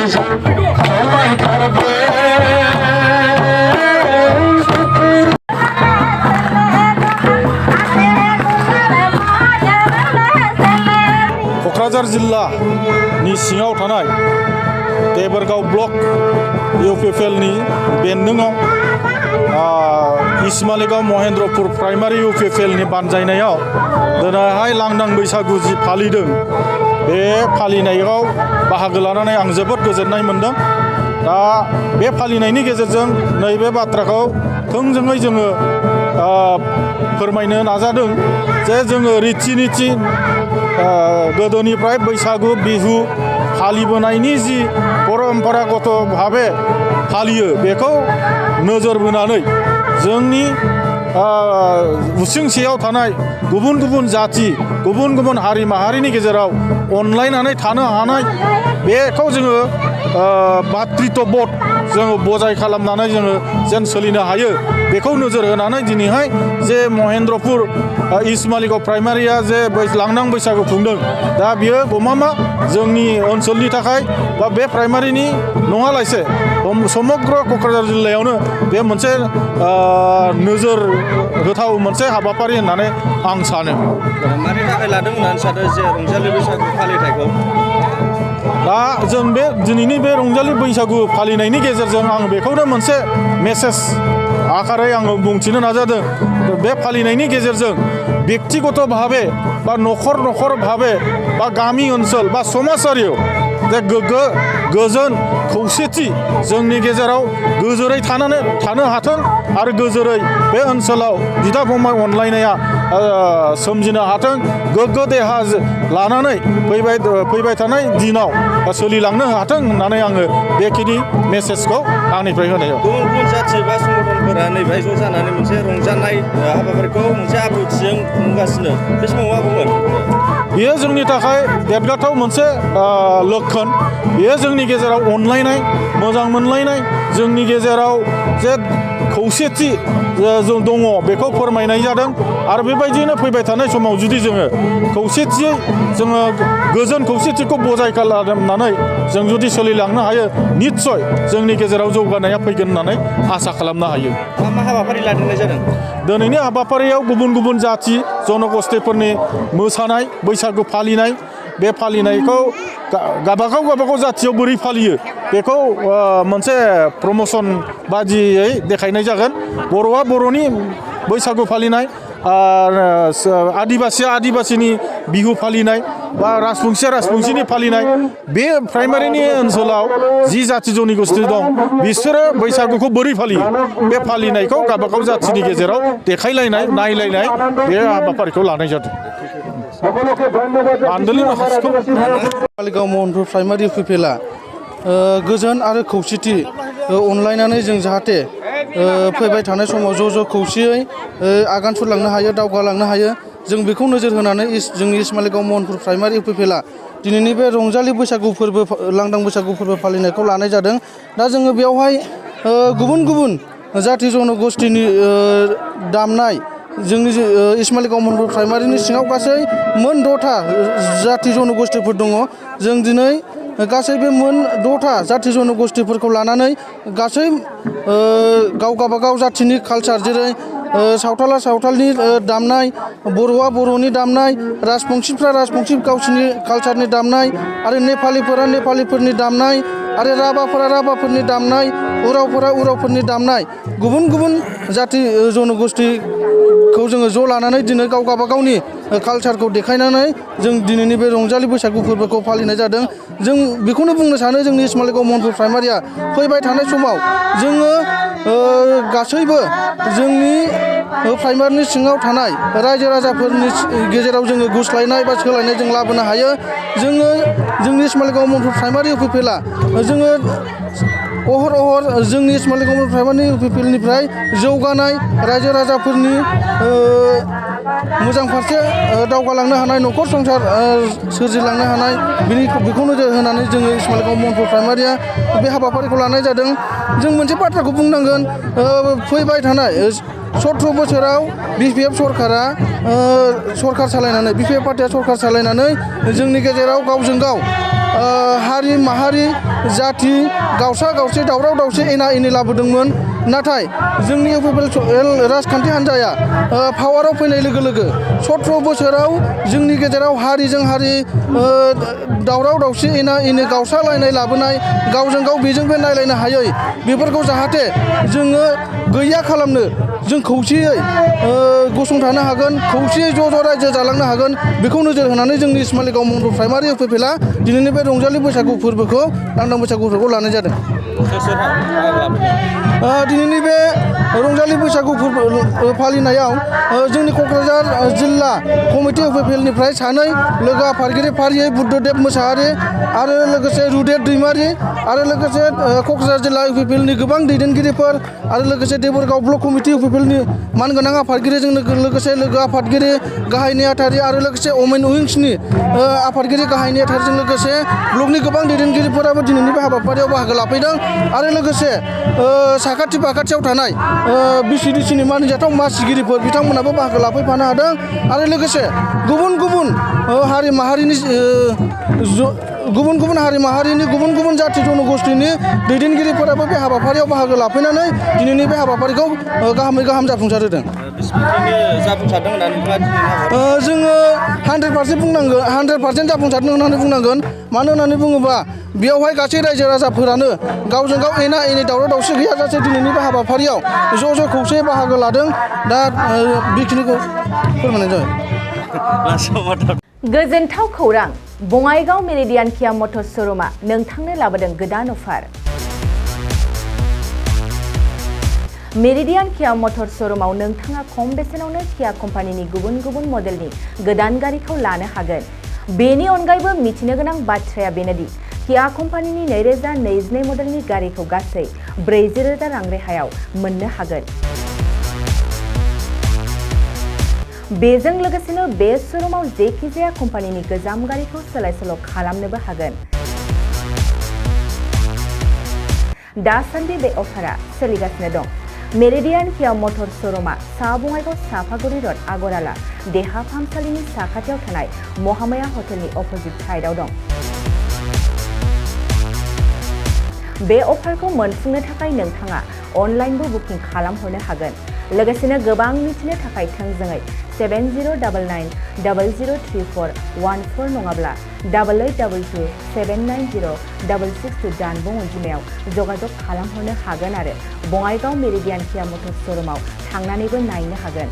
क'क्राझार जिल्लानि सिङाव थानाय देबोरगाव block इउपिपिएलनि बेन्दोङाव east Maligaon Mahendrapur primary इउपिपिएलनि बानजायनायाव दिनैहाय लांदां बैसागु जि फालिदों बे फालिनायाव बाहागो लानानै आं जोबोद गोजोननाय मोनदों। दा बे फालिनायनि गेजेरजों नैबे बाथ्राखौ थोंजोङै जोङो फोरमायनो नाजादों जे जोङो रीति नीति गोदोनिफ्राय बैसागु बिहु फालिबोनायनि जि परम्परागत भाबे फालियो बेखौ नोजोर बोनानै जोंनि उसुंसेयाव थानाय गुबुन गुबुन जाति गुबुन गुबुन हारि माहारिनि गेजेराव अनलायनानै थानो हानाय बेखौ जोङो भातृत्वबोध जोङो बजाय खालामनानै जोङो जेन सोलिनो हायो बेखौ नोजोर होनानै दिनैहाय जे महेन्द्रपुर इस्ट मालिगाव प्राइमारिया जे लांदां बैसागु खुंदों दा बियो गमामा जोंनि ओनसोलनि थाखाय बा बे प्राइमारिनि नङालासे समग्र क'क्राझार जिल्लायावनो बे मोनसे नोजोर होथाव मोनसे हाबाफारि होननानै आं सानो। मानि थाखाय लादों होननानै सानो जे रंजालि बैसागु फालिथायखौ? दा जों बे दिनैनि बे रंजालि बैसागु फालिनायनि गेजेरजों आं बेखौनो मोनसे मेसेज आकारै आङो बुंथिनो नाजादों। बे फालिनायनि गेजेरजों व्यक्तिगत भाबे बा न'खर भाबे बा गामि ओनसोल बा समाजारियाव जे गोग्गो गोजोन खौसेथि जोंनि गेजेराव गोजोरै थानो हाथों आरो गोजोरै बे ओनसोलाव बिदा फंबाय अनलायनाया सोमजिनो हाथों गोग्गो देहा लानानै फैबाय थानाय दिनाव सोलिलांनो हाथों होननानै आङो बेखिनि मेसेजखौ आंनिफ्राय होनाय। गुबुन गुबुन जाथि बा संगठनफोरा नैबेहाय ज' जानानै मोनसे रंजानाय हाबाफारिखौ मोनसे आब्रुथिजों खुंगासिनो बे समाव मा बुंगोन? बेयो जोंनि थाखाय देरगाथाव मोनसे लक्षण। बेयो जोंनि गेजेराव अनलायनाय मोजां मोनलायनाय जोंनि गेजेराव जे खौसेथि जों दङ बेखौ फोरमायनाय जादों आरो बेबायदिनो फैबाय थानाय समाव जुदि जोङो खौसेथियै जोङो गोजोन खौसेथिखौ बजाय खालामनानै जों जुदि सोलिलांनो हायो निस्सय जोंनि गेजेराव जौगानाया फैगोन होननानै आसा खालामनो हायो। मा हाबाफारि लादेरनाय जादों? दिनैनि हाबाफारियाव गुबुन गुबुन जाति जनगोष्ठीफोरनि मोसानाय बैसागु फालिनाय बे फालिनायखौ गाबागाव जातियाव बोरै फालियो बेखौ मोनसे प्रमोशन बादियै देखायनाय जागोन। बर'आ बर'नि बैसागु फालिनाय आदिबासिया आदिबासिनि बिहु फालिनाय बा राजबंसिया राजबंसिनि फालिनाय बे प्राइमारिनि ओनसोलाव जि जाति जनगोष्ठी दं बिसोरो बैसागुखौ बोरै फालियो बे फालिनायखौ गाबागाव जातिनि गेजेराव देखायलायनाय नायलायनाय बे हाबाफारिखौ लानाय जादों। मालिगाव महनपुर प्राइमारि इउपिपिएलआ गोजोन आरो खौसेथि अनलायनानै जों जाहाथे फैबाय थानाय समाव ज' खौसेयै आगान सुरलांनो हायो दावगालांनो हायो जों बेखौ नोजोर होनानै जोंनि इस्ट मालिगाव महनपुर प्राइमारि इउपिपिएलआ दिनैनि बे रंजालि बैसागु फोरबो लांदां बैसागु फोरबो फालिनायखौ लानाय जादों। दा जोङो बेवहाय गुबुन गुबुन जाति जनगोष्ठीनि दामनाय जोंनि इस्ट मालिगाव महनपुर प्राइमारिनि सिङाव गासै मोन 6था जाति जनगोष्ठीफोर दङ। जों दिनै गासै बे मोन 6था जाति जनगोष्ठीफोरखौ लानानै गासै गावगाबागाव जातिनि कालचार जेरै सावथाला सावथालनि दामनाय बर'आ बर'नि दामनाय राजबंसिफ्रा राजबंसि गावसिनि कालचारनि दामनाय आरो नेपालिफोरा नेपालिफोरनि दामनाय आरो राभाफोरा राभाफोरनि दामनाय उरावफोरा उरावफोरनि दामनाय गुबुन गुबुन जाति जनगोष्ठीखौ जोङो ज' लानानै दिनै गावगाबागावनि कालचारखौ देखायनानै जों दिनैनि बे रंजालि बैसागु फोरबोखौ फालिनाय जादों। जों बेखौनो बुंनो सानो जोंनि इस्ट मालिगाव महनपुर प्राइमारिया फैबाय थानाय समाव जोङो गासैबो जोंनि प्राइमारिनि सिङाव थानाय रायजो राजाफोरनि गेजेराव जोङो गुस्लायनाय बा सोलायनाय जों लाबोनो हायो। जोङो जोंनि इस्ट मालिगाव महनपुर प्राइमारि इउपिपिएलआ जोङो अहर जोंनि इस्ट मालिगाव प्राइमारि इउपिपिएलनिफ्राय जौगानाय रायजो राजाफोरनि मोजां फारसे दावगालांनो हानाय न'खर संसार सोरजिलांनो हानाय बेखौ नोजोर होनानै जोङो इस्ट मालिगाव महनपुर प्राइमारिया बे हाबाफारिखौ लानाय जादों। जों मोनसे बाथ्राखौ बुंनांगोन फैबाय थानाय 17 बोसोराव बिपिएफ सरकारा सरकार सालायनानै बिपिएफ पार्टिया सरकार सालायनानै जोंनि गेजेराव गावजों गाव हारि हारि माहारि जाति गावसा गावसि दावराव दावसि एना एनि लाबोदोंमोन नाथाय जोंनि इउपिपिएल राजखान्थि हान्जाया पावाराव फैनाय लोगो लोगो 17 बोसोराव जोंनि गेजेराव हारिजों हारि दावराव दावसि एना एनि गावस्रालायनाय लाबोनाय गावजों गाव बेजों बे नायलायनो हायै बेफोरखौ जाहाथे जोङो गैया खालामनो जों खौसेयै गसंथानो हागोन खौसेयै ज' ज' रायजो जालांनो हागोन बेखौ नोजोर होनानै जोंनि सिमालिगाव मंडल प्राइमारि इउपिपिएलआ दिनैनि बे रंजालि बैसागु फोरबोखौ लांदां बैसागु फोरबोखौ लानाय जादों। दिनैनि बे रंजालि बैसागु फोरबो फालिनायाव जोंनि क'क्राझार जिल्ला कमिटि इउपिपिएलनिफ्राय 2 लोगो आफादगिरि फारियै बुद्धदेब मोसाहारि आरो लोगोसे रुदेब दैमारि आरो लोगोसे क'क्राझार जिल्ला इउपिपिएलनि गोबां दैदेनगिरिफोर आरो लोगोसे देबोरगाव ब्लक कमिटि इउपिपिएलनि मानगोनां आफादगिरिजों लोगोसे लोगो आफादगिरि गाहाय नेहाथारि आरो लोगोसे वमेन उइंसनि आफादगिरि गाहाय नेहाथारिजों लोगोसे ब्लकनि गोबां दैदेनगिरिफोराबो दिनैनि बे हाबाफारियाव बाहागो लाफैदों आरो लोगोसे साखाथि फाखाथियाव थानाय बिसिडिसिनि मानिजाथाव मासिगिरिफोर बिथांमोनाबो बाहागो लाफैफानो हादों आरो लोगोसे गुबुन गुबुन हारि माहारिनि गुबुन गुबुन जाथि जनगोष्ठीनि दैदेनगिरिफोराबो बे हाबाफारियाव बाहागो लाफैनानै दिनैनि बे हाबाफारिखौ गाहामै गाहाम जाफुंसार होदों। जाफुंसारदों होननानै नोंथाङा जोङो 100% बुंनांगोन 100% जाफुंसारदों होननानै बुंनांगोन मानो होननानै बुङोबा बेयावहाय गासै रायजो राजाफोरानो गावजों गाव एना एनि दावराव दावसि गैयाजासे दिनैनि बे हाबाफारियाव ज' ज' खौसेयै बाहागो लादों दा बेखिनिखौ फोरमायनाय जाबाय। गोजोनथाव खौरां बङाइगाव मेरिडियान किया मटर्स श'रुमआ नोंथांनो लाबोदों गोदान अफार। मेरिडियान किया मटर्स श'रुमाव नोंथाङा खम बेसेनावनो किया कम्पानिनि गुबुन गुबुन मडेलनि गोदान गारिखौ लानो हागोन। बेनि अनगायैबो मिथिनो गोनां बाथ्राया बेनोदि किया कम्पानिनि 2022 मडेलनि गारिखौ गासै 40,000 रां रेहायाव मोननो हागोन। बेजों लोगोसेनो बे श'रुमाव जेखिजाया कम्पानिनि गोजाम गारिखौ सोलाय सोल' खालामनोबो हागोन। दासान्दि बे अफारा सोलिगासिनो दं। मेरिडियान किया मटर्स श'रुमआ सा बङाइगाव साफागुरि र'ड आगराला देहा फाहामसालिनि साखाथियाव थानाय महामाया हटेलनि अपोजिट साइडआव दं। बे अफारखौ मोनफुंनो थाखाय नोंथाङा अनलाइनबो बुकिं खालामहरनो हागोन। लोगोसेनो गोबां मिथिनो थाखाय थोंजोङै 7099003414 नङाब्ला 8822790662 जानबुं अनजिमायाव जगाजग खालामहरनो हागोन आरो बङाइगाव मेरिडियान किया मटर्स श'रुमाव थांनानैबो नायनो हागोन।